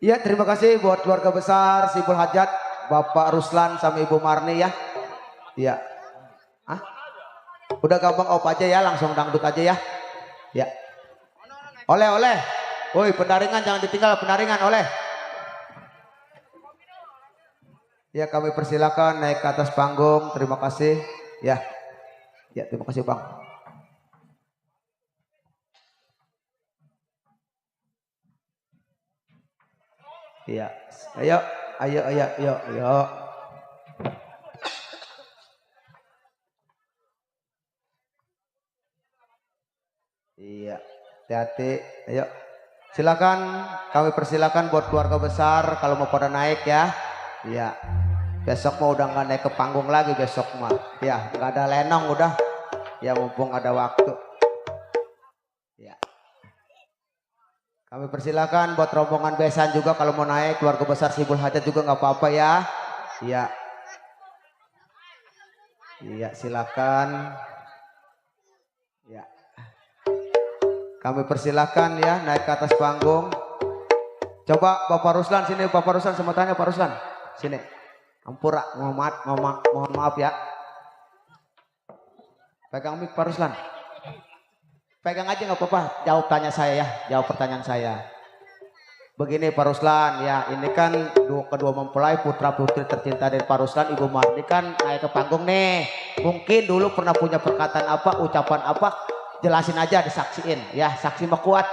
Iya, terima kasih buat keluarga besar Sibul Hajat, Bapak Ruslan sama Ibu Marni ya. Iya. Hah? Udah gampang op aja ya, langsung dangdut aja ya. Ya. Oleh. Woi, pendaringan jangan ditinggal, pendaringan oleh. Ya, kami persilakan naik ke atas panggung. Terima kasih. Ya. Ya, terima kasih Bang. Iya. Ayo. Iya, hati-hati. Ayo. Silakan, kami persilakan buat keluarga besar kalau mau pada naik ya. Iya. Besok mau udah nggak naik ke panggung lagi besok mah. Ya, nggak ada lenong udah. Ya mumpung ada waktu. Ya. Kami persilakan buat rombongan besan juga kalau mau naik, keluarga besar Sibul Hajat juga nggak apa-apa ya. Iya. Iya, silakan. Ya. Kami persilakan ya naik ke atas panggung. Coba Bapak Ruslan sini, Bapak Ruslan sama tanya Pak Ruslan. Sini. Ampura, mohon maaf ya. Pegang mic Pak Ruslan. Pegang aja nggak apa-apa, jawab tanya saya ya, jawab pertanyaan saya. Begini Pak Ruslan, ya ini kan kedua mempelai putra putri tercinta dari Pak Ruslan, Ibu Marni kan naik ke panggung nih. Mungkin dulu pernah punya perkataan apa, ucapan apa, jelasin aja, disaksiin ya, saksi mah kuat.